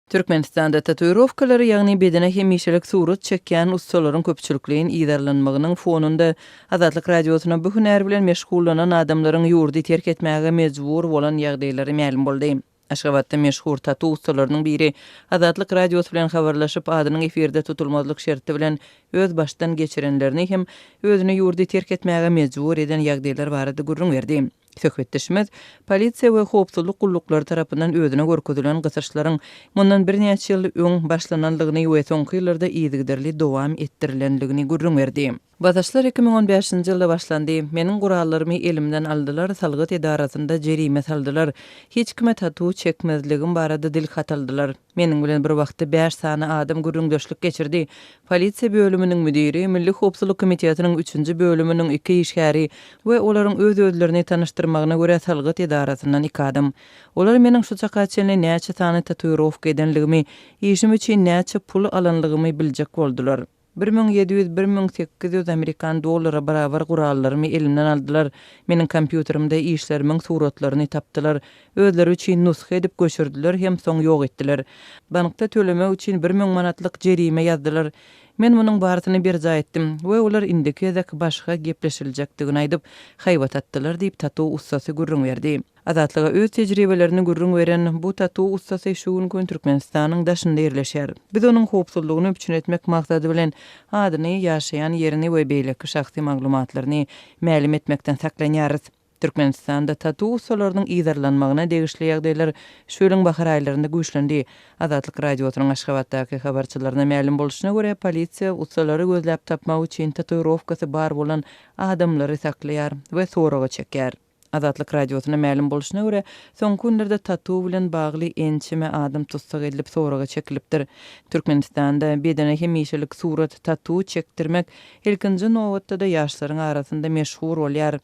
Türkmenistanda tatuirowkalary, ýagny bedene hemişelik surat çekýän ussalaryň köpçülikleýin yzarlanmagynyň fonunda, Azatlyk Radiosyna bu hünär bilen meşgullanan adamlaryň ýurdy terk etmäge mejbur bolan ýagdaýlary mälim boldy. Aşgabatda meşhur tatu ussalarynyň biri Azatlyk Radiosy bilen habarlaşyp, adynyň efirde tutulmazlyk şerti bilen öz başdan geçirenlerini hem özüni ýurdy terk etmäge mejbur eden ýagdaýlar barada gürrüň berdi. Söhbetdeşimiz polisiýa we howpsuzlyk gulluklary tarapyndan özüne görkezilen gysyşlaryň mundan birnäçe ýyl öň başlanandygyny we soňky ýyllarda yzygiderli dowam etdirilendigini gürrüň berdi. Basyşlar 2015-nji ýylda başlandy. Meniň gurallarymy elimden aldylar, salgyt edarasynda jerime saldylar. Hiç kime tatu çekmezligim barada dil hat aldylar. Meniň bilen bir wagtda bäş sany adam gürrüňdeşlik geçirdi. Polisiýa bölüminiň müdiri, Milli howpsuzlyk komitetiniň üçünji bölüminiň iki işgäri we olaryň öz-özlerini tanyşdyrmagyna görä salgyt edarasyndan iki adam. Olar meniň şu çaka çenli näçe sany tatuirowka edenligimi, işim üçin näçe pul alanlygymy biljek boldular. 1700, 1800 amerikan dollara barabar gurallarymy elimden aldylar. Meniň kompýuterimde işlerimiň suratlaryny tapdylar. Özleri üçin nusga edip göçürdiler hem soň ýok etdiler. Bankda tölemek üçin 1000 manatlyk jerime ýazdylar. Men munuň barysyny berjaý etdim we olar indiki gezek başga gepleşiljekdigini aýdyp, haýbat atdylar diýip, tatu ussasy gürrüň berdi. Azatlyga öz tejribelerini gürrüň beren bu tatu ussasy şu günki gün Türkmenistanyň daşynda ýerleşýär. Biz onuň howpsuzlygyny üpjün etmek maksady bilen adyny, ýaşaýan ýerini we beýleki şahsy maglumatlaryny mälim etmekden saklanýarys. Türkmenistanda tatu ussalarynyň yzarlanmagyna degişli ýagdaýlar şu ýylyň bahar aýlarynda güýçlendi. Azatlyk Radiosynyň Aşgabatdaky habarçylaryna mälim bolşuna görä, polisiýa ussalary gözläp tapmak üçin tatuirowkasy bar bolan adamlary saklaýar we soraga çekýär. Azatlyk Radiosyna mälim bolşuna görä, soňky günlerde tatu bilen bagly ençeme adam tussag edilip soraga çekilipdir. Türkmenistanda bedene hemişelik surat, tatu, çekdirmek, ilkinji nobatda-da ýaşlaryň arasynda meşhur bolýar.